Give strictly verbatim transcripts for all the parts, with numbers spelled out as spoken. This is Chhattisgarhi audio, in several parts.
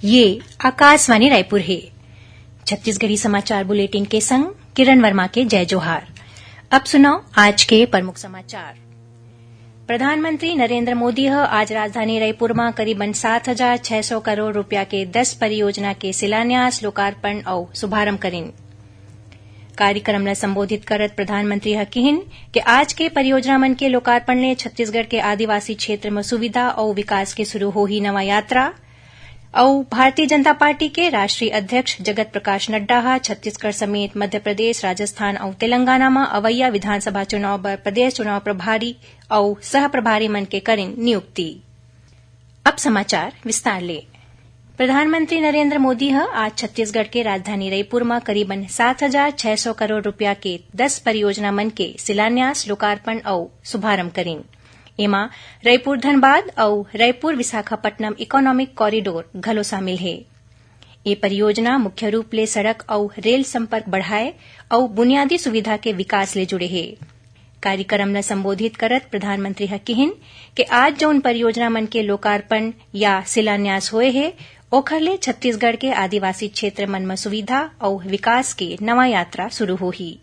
ये आकाशवाणी रायपुर हे। छत्तीसगढ़ी समाचार बुलेटिन के संग किरण वर्मा के जय जोहार। अब सुनव आज के प्रमुख समाचार। प्रधानमंत्री नरेंद्र मोदी ह आज राजधानी रायपुर म करीबन सात हजार छह सौ करोड़ रुपया के दस परियोजना के शिलान्यास, लोकार्पण अउ शुभारंभ करिन। कार्यक्रम ल संबोधित करत प्रधानमंत्री ह किहिन कि आज के परियोजना मन के लोकार्पण ले छत्तीसगढ़ के आदिवासी क्षेत्र म सुविधा अउ विकास के शुरू होही नवा यात्रा। अउ भारतीय जनता पार्टी के राष्ट्रीय अध्यक्ष जगत प्रकाश नड्डा ह छत्तीसगढ़ समेत मध्य प्रदेश, राजस्थान अउ तेलंगाना म अवइया विधानसभा चुनाव बर प्रदेश चुनाव प्रभारी अउ सह प्रभारी मन के करिन नियुक्ति। अब समाचार विस्तार ले। प्रधानमंत्री नरेंद्र मोदी ह आज छत्तीसगढ़ के राजधानी रायपुर म करीबन सात हजार छह सौ करोड़ रुपया के दस परियोजना मन के शिलान्यास, लोकार्पण अउ शुभारंभ करिन। एमा रायपुर धनबाद अउ रायपुर विशाखापट्टनम इकोनॉमिक कॉरिडोर घलो शामिल हे। ये परियोजना मुख्य रूप ले सड़क अउ रेल संपर्क बढ़ाए अउ बुनियादी सुविधा के विकास ले जुड़े हे। कार्यक्रम ल संबोधित करत प्रधानमंत्री ह किहिन कि आज जउन परियोजना मन के लोकार्पण या शिलान्यास होए हे, ओखर ले छत्तीसगढ़ के आदिवासी क्षेत्र मन म सुविधा अउ विकास के नवा यात्रा शुरू होही।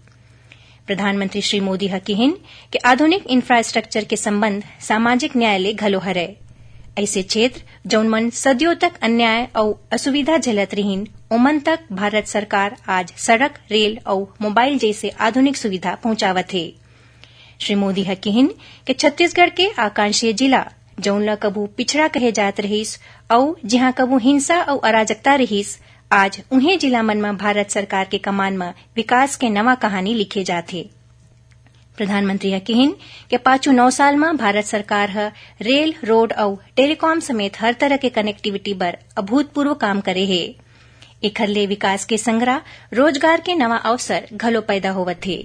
प्रधानमंत्री श्री मोदी ह किहिन कि आधुनिक इंफ्रास्ट्रक्चर के संबंध सामाजिक न्याय ले घलो हरय। अइसे क्षेत्र, जउन मन सदियों तक अन्याय अउ असुविधा झेलत रिहिन, ओमन तक भारत सरकार आज सड़क, रेल अउ मोबाइल जइसे आधुनिक सुविधा पहुंचावत हे। श्री मोदी ह किहिन कि छत्तीसगढ़ के आकांक्षी जिला, जउन ल कभू पिछड़ा कहे जात रहिस अउ जिहां कभू हिंसा अउ अराजकता रहिस, आज उहें जिला मन म भारत सरकार के कमान म विकास के नवा कहानी लिखे जात हे। प्रधानमंत्री ह किहिन कि पाछू नौ साल म भारत सरकार ह रेल, रोड अउ टेलीकॉम समेत हर तरह के कनेक्टिविटी बर अभूतपूर्व काम करे हे। एखर ले विकास के संगरा रोजगार के नवा अवसर घलो पैदा होवत हे।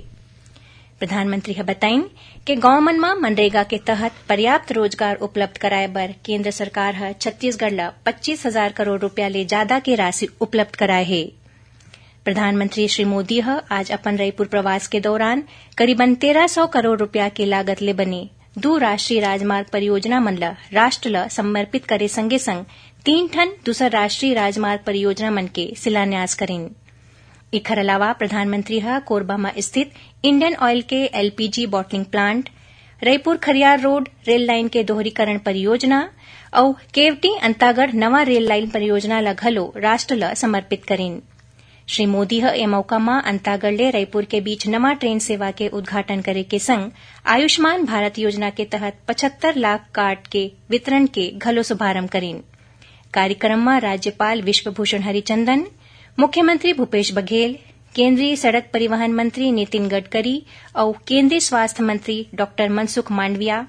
प्रधानमंत्री ह बताइन कि गांव मन म मनरेगा के तहत पर्याप्त रोजगार उपलब्ध कराए बर केंद्र सरकार ह छत्तीसगढ़ ल पच्चीस हजार करोड़ रुपया ले जादा के राशि उपलब्ध कराए हे। प्रधानमंत्री श्री मोदी ह आज अपन रईपुर प्रवास के दौरान करीबन तेरह सौ करोड़ रुपया के लागत ले बने दू राष्ट्रीय राजमार्ग परियोजना मन ल राष्ट्र ल समर्पित करे संगे संग तीन ठन दूसर राष्ट्रीय राजमार्ग परियोजना मन के शिलान्यास करिन। एखर अलावा प्रधानमंत्री ह कोरबा म स्थित इंडियन ऑयल के LPG bottling plant, Raipur Khariar road rail line के दोहरीकरण परियोजना अउ केवटी अंतागढ़ नवा रेल लाइन परियोजना ल घलो राष्ट्र ल समर्पित करिन। श्री मोदी ह ए मौका म अंतागढ़ ले रईपुर के बीच नवा ट्रेन सेवा के उद्घाटन करे के संग आयुष्मान भारत योजना के तहत पचहत्तर लाख कार्ड के वितरण के घलो शुभारंभ करिन। कार्यक्रम म राज्यपाल विश्वभूषण हरिचंदन, मुख्यमंत्री भूपेश बघेल, केंद्रीय सड़क परिवहन मंत्री नितिन गडकरी अउ केंद्रीय स्वास्थ्य मंत्री डॉक्टर मनसुख मांडविया,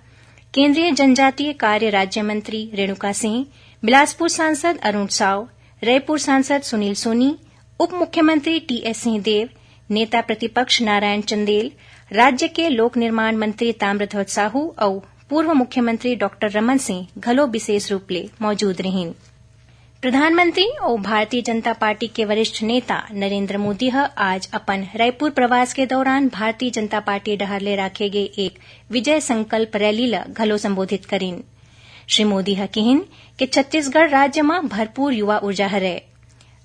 केंद्रीय जनजातीय कार्य राज्य मंत्री रेणुका सिंह, बिलासपुर सांसद अरुण साव, रईपुर सांसद सुनील सोनी, उप मुख्यमंत्री टीएस सिंहदेव, नेता प्रतिपक्ष नारायण चंदेल, राज्य के लोक निर्माण मंत्री ताम्रध्वज साहू अउ पूर्व मुख्यमंत्री डॉक्टर रमन सिंह घलो विशेष रूप ले मौजूद रिहिन। प्रधानमंत्री अउ भारतीय जनता पार्टी के वरिष्ठ नेता नरेंद्र मोदी ह आज अपन रायपुर प्रवास के दौरान भारतीय जनता पार्टी डहार ले राखे गे एक विजय संकल्प रैली ल घलो संबोधित करिन। श्री मोदी ह किहिन कि छत्तीसगढ़ राज्य म भरपूर युवा ऊर्जा हरय।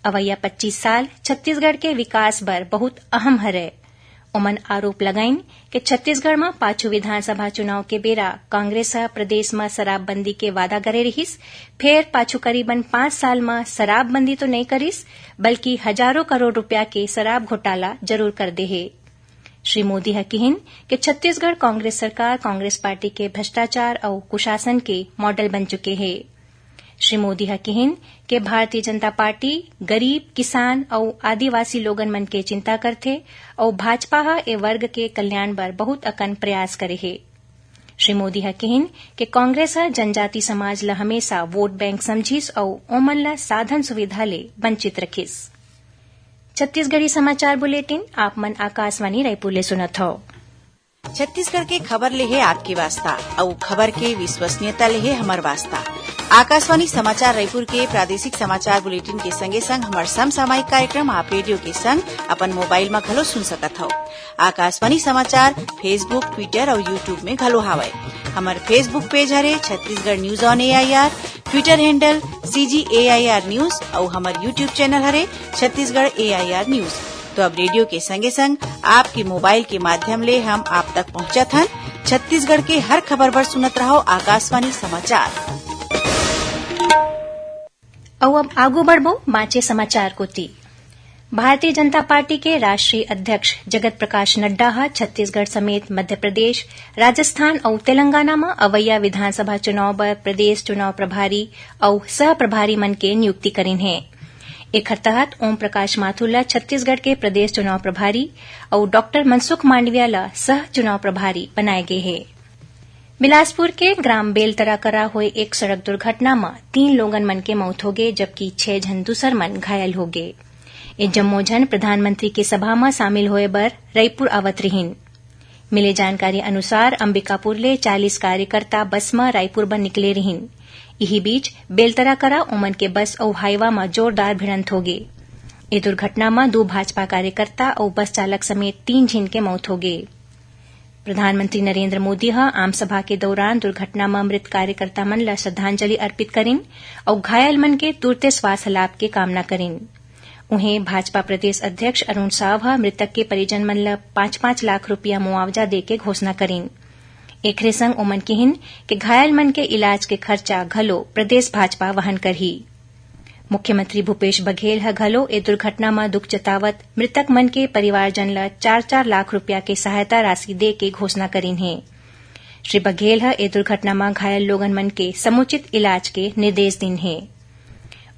अवइया पच्चीस साल छत्तीसगढ़ के विकास बर बहुत अहम हरय। ओमन आरोप लगाइन कि छत्तीसगढ़ म पाछू विधानसभा चुनाव के बेरा कांग्रेस ह प्रदेश म शराबबंदी के वादा करे रिहिस, फेर पाछू करीबन पांच साल म शराबबंदी तो नइ करिस, बल्कि हजारों करोड़ रुपया के शराब घोटाला जरूर कर दे हे। श्री मोदी ह किहिन कि छत्तीसगढ़ कांग्रेस सरकार कांग्रेस पार्टी के भ्रष्टाचार अउ कुशासन के मॉडल बन चुके हे। श्री मोदी ह किहिन कि भारतीय जनता पार्टी गरीब, किसान अउ आदिवासी लोगन मन के चिंता करथे अउ भाजपा ह ए वर्ग के कल्याण बर बहुत अकन प्रयास करे हे। श्री मोदी ह किहिन कि कांग्रेस ह जनजाति समाज ल हमेशा वोट बैंक समझिस अउ ओमन ल साधन सुविधा ले वंचित रखिस। छत्तीसगढ़ी समाचार बुलेटिन आप मन आकाशवाणी रायपुर ले सुनत हव। छत्तीसगढ़ के खबर ले हे आपके वास्ता, अउ खबर के विश्वसनीयता ले हे हमर वास्ता। आकाशवाणी समाचार रायपुर के प्रादेशिक समाचार बुलेटिन के संगे संग हमर समसामयिक कार्यक्रम आप रेडियो के संग अपन मोबाइल म घलो सुन सकत हव। आकाशवाणी समाचार Facebook, Twitter अउ YouTube में घलो हावय। हमर Facebook पेज हरे Chhattisgarh news on AIR, Twitter handle CG AIR news अउ हमर YouTube चैनल हरे छत्तीसगढ़ AIR news। तो अब रेडियो के संगे संग आपके मोबाइल के माध्यम ले हम आप तक पहुंचत हन। छत्तीसगढ़ के हर खबर बर सुनत रहव आकाशवाणी समाचार। अउ अब आगू बढ़बो बांचे समाचार कोति। भारतीय जनता पार्टी के राष्ट्रीय अध्यक्ष जगत प्रकाश नड्डा ह छत्तीसगढ़ समेत मध्य प्रदेश, राजस्थान अउ तेलंगाना म अवइया विधानसभा चुनाव बर प्रदेश चुनाव प्रभारी अउ सह प्रभारी मन के नियुक्ति करिन हे। एखर तहत ओम प्रकाश माथुर ल छत्तीसगढ़ के प्रदेश चुनाव प्रभारी अउ डॉक्टर मनसुख मांडविया ल सह चुनाव प्रभारी बनाए गे हे। बिलासपुर के ग्राम बेलतरा करा होए एक सड़क दुर्घटना म तीन लोगन मन के मौत होगे, जबकि छह झन दूसर मन घायल होगे। ये जम्मो झन प्रधानमंत्री के सभा म शामिल होए बर रायपुर आवत रिहिन। मिले जानकारी अनुसार, अंबिकापुर ले चालीस कार्यकर्ता बस म रायपुर बर निकले रिहिन। इही बीच बेलतरा करा ओमन के बस अउ हाईवा म जोरदार भिड़ंत होगे। ए दुर्घटना म दू भाजपा कार्यकर्ता अउ बस चालक समेत तीन झिन के मौत होगे। प्रधानमंत्री नरेंद्र मोदी ह आम सभा के दौरान दुर्घटना म मृत कार्यकर्ता मन ल श्रद्धांजलि अर्पित करिन अउ घायल मन के तुरते स्वास्थ्य लाभ के कामना करिन। उहें, भाजपा प्रदेश अध्यक्ष अरुण साव ह मृतक के परिजन मन ल पाँच पाँच लाख रुपया मुआवजा दे के घोषणा करिन। एखरे संग ओमन किहिन कि घायल मन के इलाज के खर्चा घलो प्रदेश भाजपा वहन करही। मुख्यमंत्री भूपेश बघेल ह घलो ए दुर्घटना म दुख जतावत मृतक मन के परिवारजन ल चार चार लाख रुपया के सहायता राशि दे के घोषणा करिन हे। श्री बघेल ह ए दुर्घटना म घायल लोगन मन के समुचित इलाज के निर्देश दिन हे।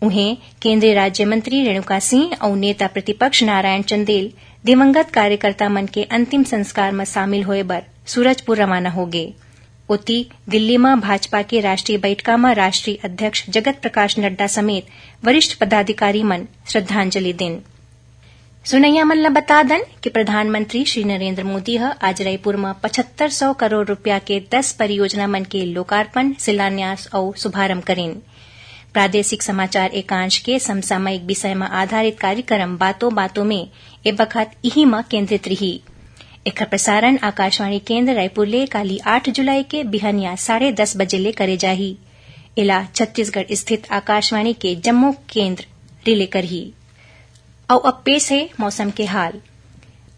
उहें, केंद्रीय राज्य मंत्री रेणुका सिंह अउ नेता प्रतिपक्ष नारायण चंदेल दिवंगत कार्यकर्ता मन के अंतिम संस्कार म शामिल होए बर सूरजपुर रवाना होगे। ओती, दिल्ली म भाजपा के राष्ट्रीय बैठका म राष्ट्रीय अध्यक्ष जगत प्रकाश नड्डा समेत वरिष्ठ पदाधिकारी मन श्रद्धांजलि दिन। सुनैया मन ल बता दन कि प्रधानमंत्री श्री नरेंद्र मोदी ह आज रायपुर म पचहत्तर सौ करोड़ रुपया के दस परियोजना मन के लोकार्पण, शिलान्यास अउ शुभारंभ करिन। प्रादेशिक समाचार एकांश के समसामयिक विषय म आधारित कार्यक्रम बातों बातों में ए बखत इही म केंद्रित रिही। एखर प्रसारण आकाशवाणी केंद्र रायपुर ले काली आठ जुलाई के बिहनिया साढ़े दस बजे ले करे जाही। एला छत्तीसगढ़ स्थित आकाशवाणी के जम्मो केंद्र रिले करही। अउ अब पेश हे मौसम के हाल।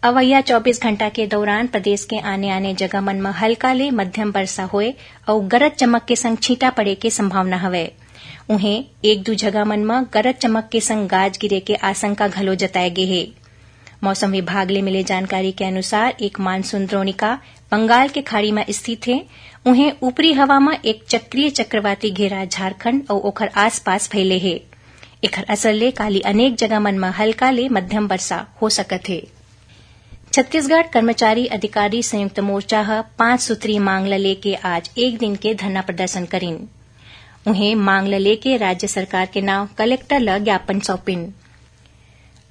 अवइया चौबीस घंटा के दौरान प्रदेश के आने-आने जगह मन म हल्का ले मध्यम बरसा होए अउ गरज चमक के संग छींटा पड़े के संभावना हवय। उहें, एक दू जगह मन म गरज चमक के संग गाज गिरे के आशंका घलो जताए गे हे। मौसम विभाग ले मिले जानकारी के अनुसार, एक मानसून द्रोणिका बंगाल के खाड़ी म स्थित हे। उहें, ऊपरी हवा म एक चक्रीय चक्रवाती घेरा झारखंड अउ ओखर आसपास फैले हे। एखर असर ले काली अनेक जगह मन म हल्का ले मध्यम बरसा हो सकत हे। छत्तीसगढ़ कर्मचारी अधिकारी संयुक्त मोर्चा ह पांच सूत्री मांग ल लेके आज एक दिन के धरना प्रदर्शन करिन। उहें, मांग ल लेके राज्य सरकार के नांव कलेक्टर ल ज्ञापन सौंपिन।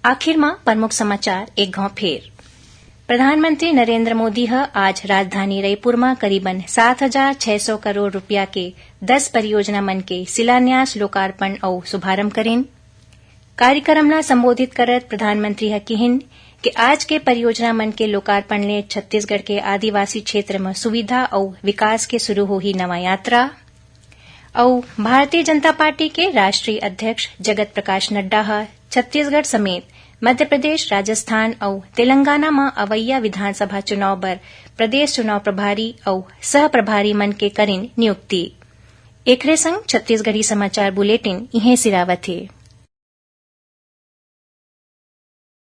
आखिर म प्रमुख समाचार एक घांव फेर। प्रधानमंत्री नरेंद्र मोदी ह आज राजधानी रईपुर म करीबन सात हजार छह सौ करोड़ रुपया के दस परियोजना मन के शिलान्यास, लोकार्पण अउ शुभारंभ करिन। कार्यक्रम ला संबोधित करत प्रधानमंत्री ह किहिन कि आज के परियोजना मन के लोकार्पण ले छत्तीसगढ़ के आदिवासी क्षेत्र म सुविधा अउ विकास के शुरू होही नवा यात्रा। अउ भारतीय जनता पार्टी के राष्ट्रीय अध्यक्ष जगत प्रकाश नड्डा ह छत्तीसगढ़ समेत मध्य प्रदेश, राजस्थान अउ तेलंगाना म अवइया विधानसभा चुनाव बर प्रदेश चुनाव प्रभारी अउ सह प्रभारी मन के करिन नियुक्ति। एखरे संग छत्तीसगढ़ी समाचार बुलेटिन इहें सिरावत हे।